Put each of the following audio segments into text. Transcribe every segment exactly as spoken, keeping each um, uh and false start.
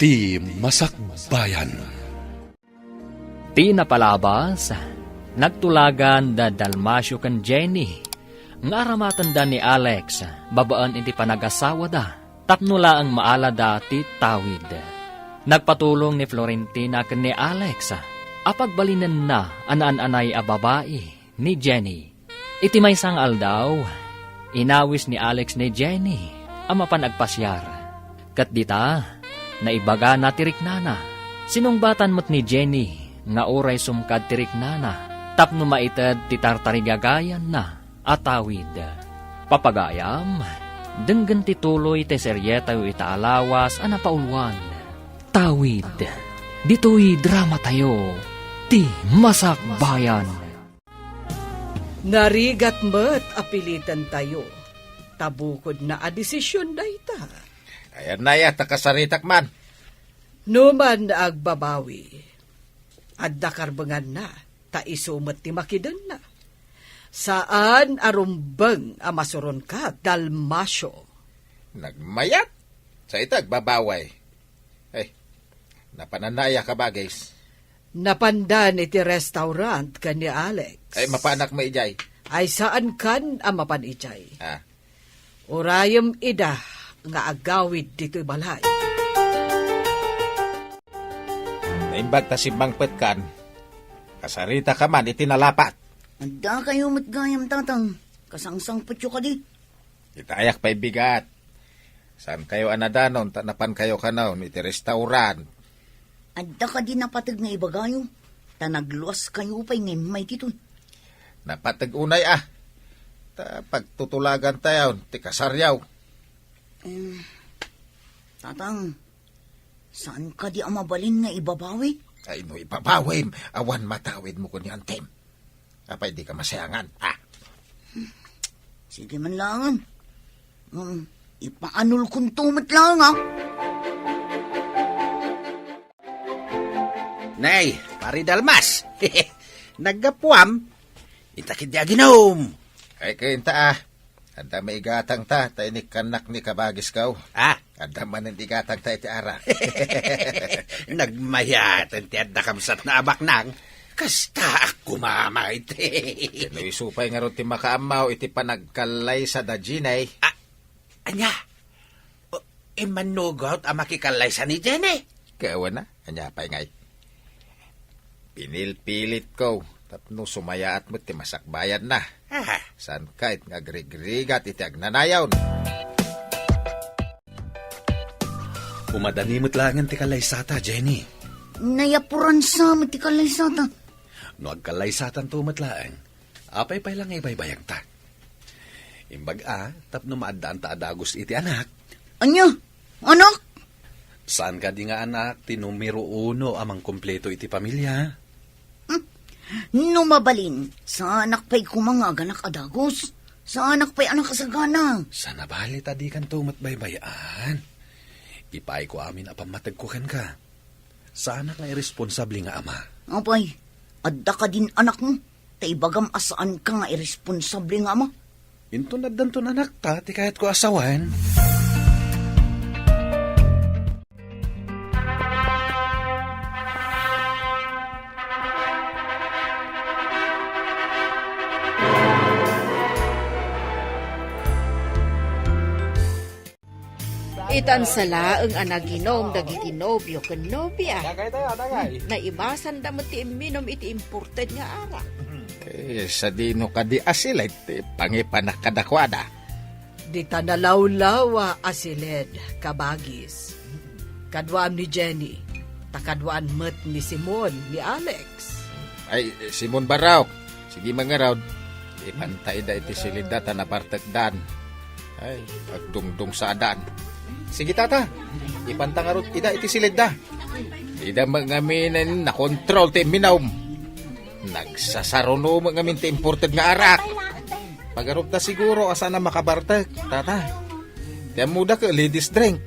Ti Masakbayan. Ti napalabas, nagtulagan da Dalmacio ken Jenny nga aramatenda ni Alex babaen iti panagasawada tapno laeng maalada ti tawid. Nagpatulong ni Florentina ken ni Alex a pagbalinenna a naan-anay a babai ni Jenny. Iti maysa nga aldaw, inawis ni Alex ni Jenny a mapan agpasiar. Ket dita, naibagana ti riknana. Sinungbatan met ni Jenny nga uray sumkad ti riknana tapno maited ti tartarigagayanna a tawid. Papagayam, denggen ti tuloy ti serietayo ita a lawas a napauluan. Tawid. Ditoy dramatayo, ti Masakbayan. Narigat met a pilitentayo, ta bukodna a desision dayta. Ayan na ya, ta kasaritak man. Numan agbabawi, adda karbenganna, ta isu met ti makidenna. Saan a rumbeng a masuronka, Dalmacio. Nagmayat? Sa ita agbabawi. Ay, napananaya ka, bagis. Napandan iti restaurant ken ni Alex. Ay, mapanak mo ijay. Ay, saan kan a mapan ijay. Ah. Urayem ida nga agawid ditoy balay. Naimbag ta simmangpet kan. Kasarita ka man iti nalapat. Adda kayo met gayam, tatang. Kasangsangpetyo kadi. Ita ayak pay bigat. Saan kayo a nadanon ta napan kayo kanon iti restaurant? Adda kadi napateg nga ibagayo, ta nagluas kayo pay nga immay ditoy. Napateg unay a. Ta pagtutulagan tayo ti kasaryaw. Eh, tatang, saan kadi a mabalin nga ibabawi? Ay, no ibabawim, awan matawid mo kun ni Antem. Apay di ka masayangan, ah? Sige man langan. Hmm, ipaanol kunto met lang, ah. Nay, Pari Dalmas. Naggapuam? Inta kidi aginom. Ay, kayo inta, ah. Adda maigatang ta, ta inikkannak ni kabagis kaw. Ah? Adda manen igatang ta iti arak. Nagmayaten ti adda kamsat na abaknang. Kasta ak kumama iti. No isu pay ngarud ti makaammaw iti panagkallaysa da Jenny. Ah, anya? O, immanugot a makikallaysa ni Jenny? Kawana, anya pay ngay? Pinilpilit ko, tapno sumayaat met ti masakbayan na. Aha. Saan ka it nga agrigrigat iti agnanayon? Umadani met laengen ti kallaysata, Jenny. Nayapuran sa met ti kallaysata. No agkallaysatanto met laeng, apay pay la nga ibaybayagta? Imbag a, tapno maaddaan ta a dagus iti anak. Anya? Anak? Saan kadi nga anak ti numero uno a mangkumpleto iti pamilya? Hmm. No mabalin, saanak pay koma nga aganak a dagus. Saanak pay a nakasagana. Sana bali ta di kanto met baybay-an. Ipaay ko amin a pammategko kenka. Saanak nga irresponsable nga ama. Apay, adda kadin anakmo, ta ibagam a saanka nga irresponsable nga ama. Inton addanton anakta, ti kayatko a sawen. Itan sa laeng a naginom dagiti nobio ken nobia. Dagay tayo, dagay. Naibasanda met ti imminom iti imported nga arak. Eh, sadino kadi a siled ti pangipanak kadakuada? Dita nalawlawa a siled, kabagis. Kaduaam ni Jenny, ta kaduaan met ni Simon, ni Alex. Ay, Simon Barraok, sige mangarud. Ipanta ida iti silidda ta nabartekdan. Ay, agdungdung sa adan. Sige, tata. Ipanta ngarud ida iti silidda. Ida met ngamin nakontrol ti imminom. Nagsasaruno met ngamin ti imported nga arak. Pagarupta siguro a saan a makabartek, tata. Ti ammoda ket ladies drink.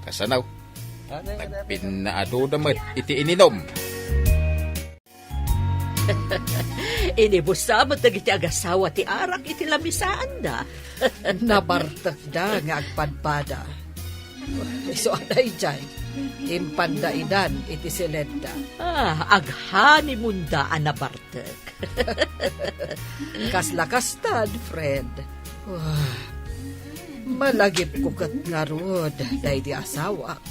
Kasanaw. Nagpinnaadoda met iti ininom. Inibusa met dagiti agasawa ti arak iti lamisaanda. Nabartekda nga agpadpada. Isu a daydiay, impanda idan iti siledda. Ah, aghanimunda a nabartek. Kasla kastad, friend. Wah, malagipko ket ngarud daydi asawak.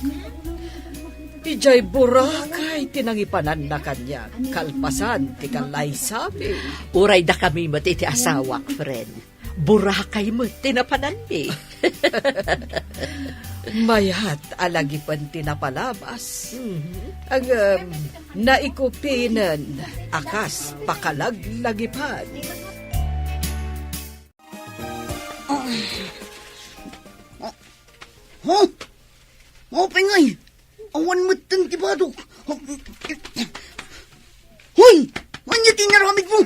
Idiay Boracay ti nangipananna kaniak, kalpasan ti kallaysabi. Uray dakami met iti asawak, friend. Boracay met ti napananmi. Mayat a lagipen ti napalabas. Mhm. Ngem, naikupinen a kas pakalaglagipan. Huh? Maupay ngay! Awan metten ti badok. Hoy! Ania ti inaramidmo?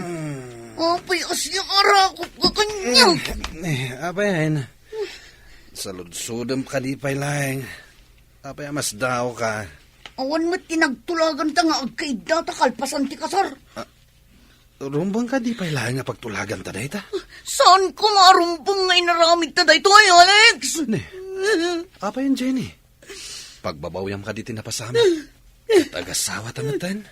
Apay a siak a rakop ka kaniak? Eh, apay, Ain? Saludsodem kadi pay laeng. Apay a masdaawka? Awan met ti nagtulaganta nga agkaiddata kalpasan ti kasar. Ah, rumbeng kadi pay laeng nga pagtulaganta dayta? Saanko nga arumbeng nga inaramidta daytoy, Alex? Ne, apay, Jenny? Pagbabawyam kadi ti napasamak? Ket agasawata metten?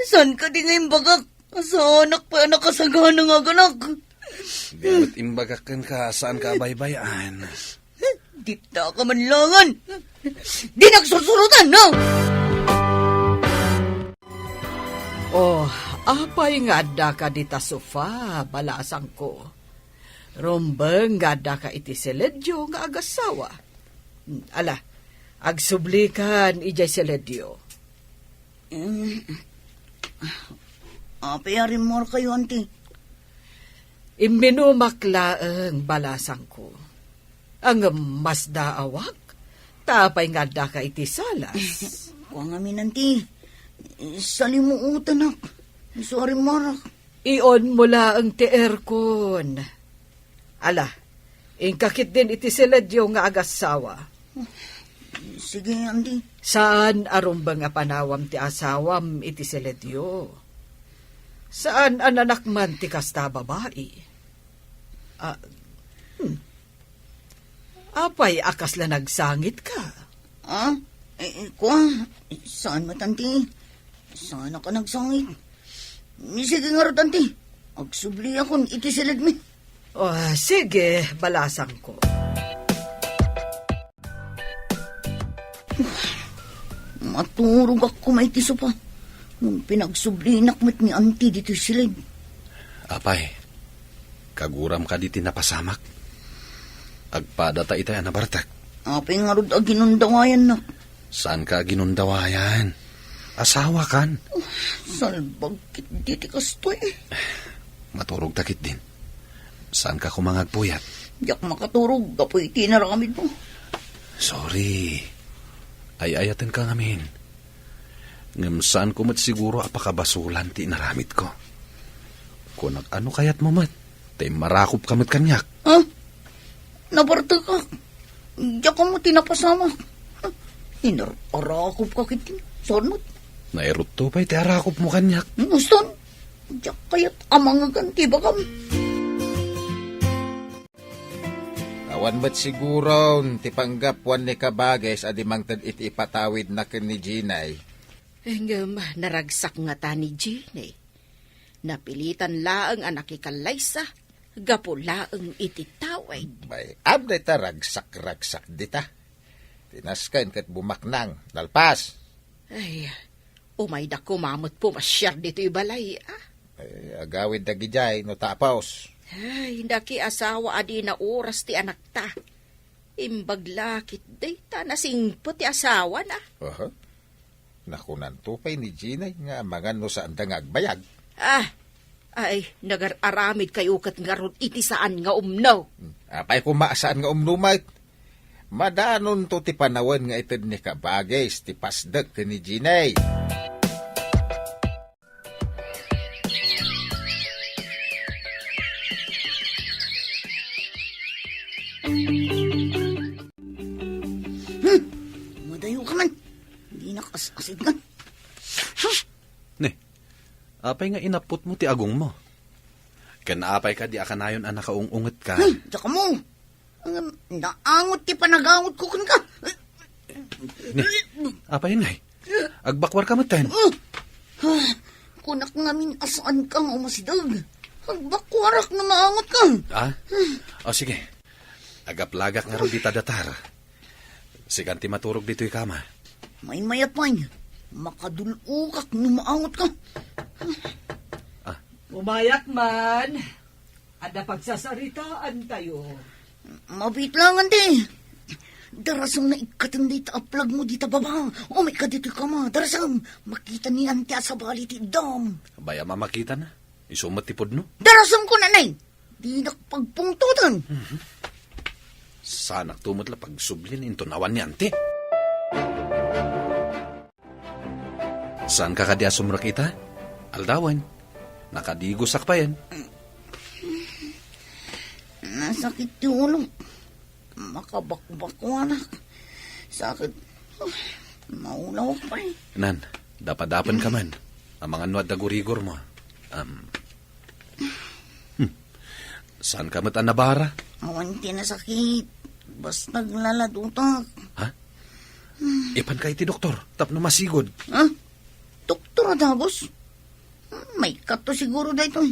Saan kadi nga imbagak? Saanak pay a nakasagana nga aganak. Di met imbagak kenka, saanka a baybay-an. Dita ka man langan. Di nagsursurutan, no? Oh, apay nga addaka dita sofa, balasangko? Rumbeng nga addaka iti siledyo nga agassawa. Hmm, ala, agsublikan idiay siledyo. Mm. Apay a rimmuarkayo, anti? Imminumak laeng, balasangko. Ngem masdaawak, ta apay nga addaka iti salas? Kua ngamin, anti. Salimuotanak. Isu a rimmuarak. Ionmo laeng ti aircon. Ala, inka ketdin iti siledyo nga agassawa. Sige, anti. Saan a rumbeng a panawam ti asawam iti siledyo. Saan a nanakman ti kasta a babai. Ah, hmm. Apay a kasla nagsangitka? Ah? Eh, eh, kua, saan met, anti? Saanak a nagsangit. Ni, sige ngarud, anti. Agsubliakon iti siledmi. Oh, sige, balasangko. Maturogak koma iti sofa. Ngem pinagsublinak met ni anti ditoy siled. Apay, kaguram kadi ti napasamak? Agpadata itay a nabartek. Apay ngarud a ginundawayannak? Saanka a ginundawayan? Asawakan. Oh, salbag ketdi ti kastoy. Maturogta ketdin. Saanka koma nga agpuyat? Diak makaturog gapu iti inaramidmo. Sorry. Ay-ayatenka ngamin. Ngem saanko met siguro a pakabasolan ti inaramidko. Kunak, ano kayatmo met? Ta immarakopka met kaniak. Ah? Nabartekak. Diak ammo ti napasamak. Inar-arakopka ketdi. Saan met? Nairutto pay ti arakopmo kaniak. Muston, diak kayat a mangegan ti ibagam. Awan met siguron ti panggapuan ni Kabagis a di mangted iti ipatawidna ken ni Jinay. Ngem naragsak ngata ni Jinay. Napilitan laeng a nakikallaysa gapu laeng iti tawid. Bay-am dayta ragsak-ragsak dita. Ti nasken ket bumaknang, nalpas. Ay, umayda koma met pumasiar ditoy balay, a. Ay, agawid dagidiay no tapos. Ay, nakiasawa a dina oras ti anakta. Imbag la ketdi ta nasingpet ti asawana. Aha. Nakunanto pay ni Jinay nga amangan no saanda nga agbayag. Ah, ay, nagar-aramidkayo ket ngarud iti saan nga umno. Hmm, apay koma a saan nga umno met? Madanonto ti panawen nga ited ni Kabagis ti pasdek ken ni Jinay. Hmm, madayo ka man. Dinak as-asidngan. Huh? Ne, apay nga inapputmo ti agongmo? Ken apay kadi a kanayon a nakaung-ungetka? Hmm, diak ammo. Ngem, naangot ti panagangotko kenka. Ni, apay ngay? Agbakuarka metten. Ah! Ah! Kunak ngamin a saanka nga umasideg. Agbakuarak no maangotka. Ah? O, sige. Agaplagak ngarud dita datar. Sikan ti maturog ditoy kama. Maymayat pay. Makadul-okak no maangotka. Ah. Umayak man. Adda pagsasaritaantayo. Mabitlangan ti. Darasem nga ikkaten dayta a plagmo dita baba. Umayka ditoy kama. Darasem. Makita ni Auntie a sabali ti iddam. Bay-am a makitana. Isu met ti pudno. Darasem kunana. Dinak pagpungtoten. Mhm. Saanakto met la pagsublin inton awan ni Auntie. Saanka kadi a sumrek ita? Aldawen. Nakadigosak payen. Nasakit ti ulok. Makabakbakuanak. Sakit. Maulawak pay. Nan, dapadapenka man. Amangan no adda gurigormo. Am. Hmm. Saanka met a nabara? Awan ti nasakit. Basta aglaladotak. Ha? Ipanka iti doktor tapno masigud. Ha? Doktor a dagus? Maikkato siguro daytoy.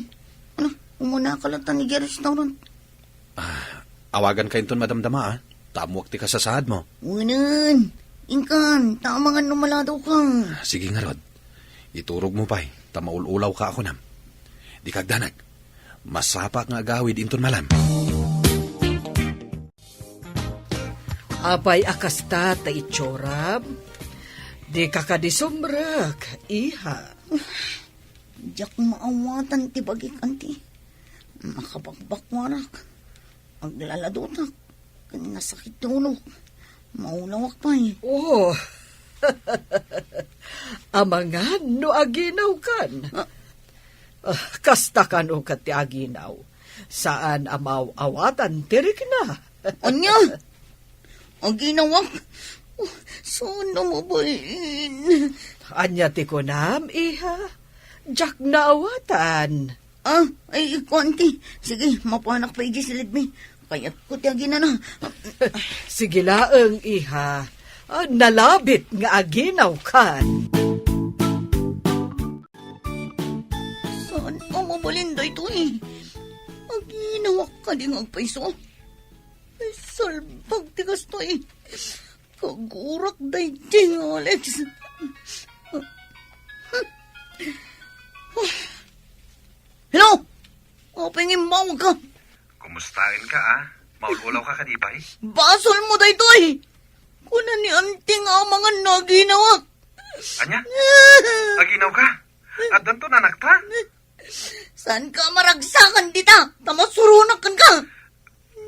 Ano, umunaka latta idiay restaurant. Ah, awaganka inton madamdama, a. Ta ammoak ti kasasaadmo. Wen, inkan, ta amangan no maladawka. Sige ngarud. Iturogmo pay, ta maul-ulawka a kunam. Dika agdanag. Masapaak nga agawid inton malem. Apay a kasta ta itsuram? Dika kadi sumrek, iha. Diak maawatan ti bagik, Auntie. Makabakbakuanak. Aglaladotak. Ken nasakit ti ulok. Maulawak pay. Oh. Amangan no aginawkan. Ah. Ah, kasta kano ket ti aginaw. Saan a maaw-awatan ti rikna. Ania? Aginawak? Oh, saan a mabalin? Ania ti kunam, iha? Diak naawatan. Ah, ay, ikuan ti. Sige, mapanak pay idiay silidmi. Kayatko ti aginana. Sige laeng, iha. Ah, nalabit nga aginawkan. Saan a mabalin daytoy? Aginawak kadi nga agpayso? Ay, salbag ti kastoy. Kagurak daydi nga Alex. Hello? Apay nga immawagka? Kumustaenka, a? Maul-ulawka kadi pay? Basolmo daytoy! Kuna ni Auntie nga amangan no aginawak. Ania? Aginawka? Addanton anakta? Saanka a maragsakan dita, ta masuronak kenka.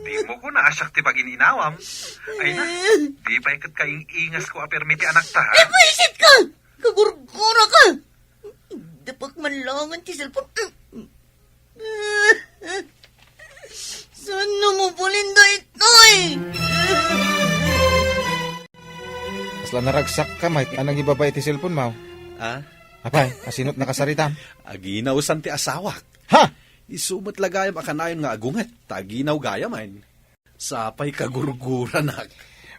Dimo kuna a siak ti bagin inawam. Ay na, di pay ket kaing-ingasko a permi ti anakta, ha? Ibuisitka! Kagurguraka! Dapek man laengen ti cellphone. Saan a mabalin daytoy? Kasla naragsakka met a nangibabain ti cellphone mo. Ah? Apay, asino ti nakasaritam? Aginaw san ti asawak. Ha? Isu met la gayam a kanayon nga agunget, ta aginaw gayam, ay. Sapay kagurguranak.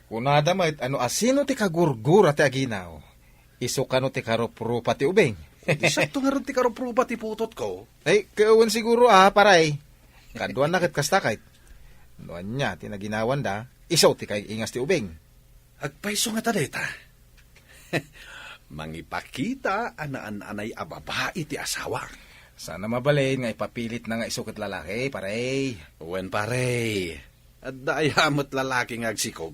Kunada met, ano, asino ti kagurgura ti aginaw? Isu kano ti karuprupa ti ubing? Di siakto ngarud ti karuprupa ti putotko. Ay, kawan siguro, ah, paray. Kaduana ket kasta kayt. No ania ti naginawanda, isu ti kaing-ingas ti ubing. Agpayso ngata dayta. Mangipakita a naan-anay a babai ti asawa. Saan a mabalin nga ipapilitna nga isu ket lalaki, pare. Wen, pare. Adda aya met lalaki nga agsikog.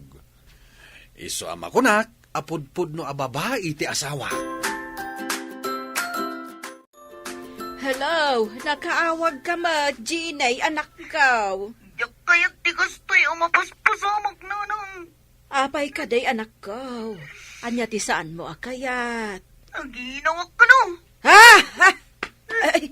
Isu a makunak a pudpudno a babai ti asawa. Hello, nakaawagka met, Jeannie, anakko. Diak kayat ti kastoy a mapaspasamak, nanang. Apay kadi, anakko? Ania ti saanmo a kayat? Aginawak kano. Ha? Ha? Ay,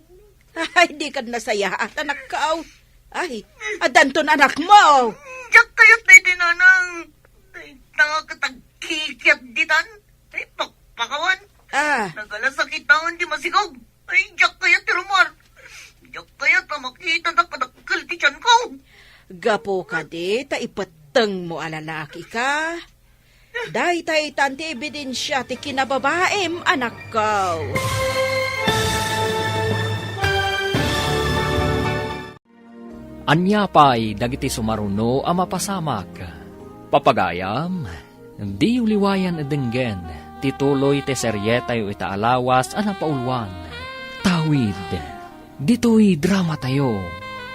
ay, dika nasayaat, anakko. Ay, addanton anakmo. Diak kayat daytoy, nanang. Dayta ket agkikiat ditan. Ay, pakpakawan. Ah. Nagalasakitan ti masikog. Ay, diak kayat ti rummuar. Diak kayat a makita a kadakkel ti tianko. Gapu kadi ta ipettengmo a lalakika. Daytaytan ti ebidensia ti kinababaim, anakko. Ania pay dagiti sumaruno a mapasamak? Papagayam, diyo liwayan a denggen ti tuloy ti serietayo ita a lawas a napauluan. Tawid, ditoy dramatayo,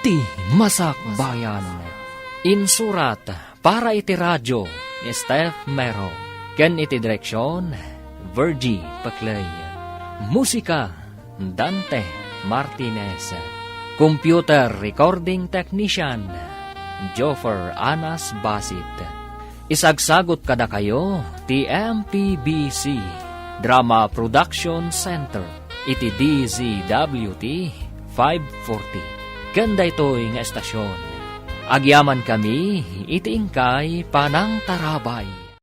ti Masakbayan. Insurat para iti radio ni Steph Mero, ken iti direksion, Virgie Paclay. Musika, Dante Martinez. Computer Recording Technician, Joffer Anas Basit. Isagsagut kadakayo ti M P B C Drama Production Center iti D Z W T five forty. Ken daytoy nga estasion, agyamankami iti inkay panangtarabay.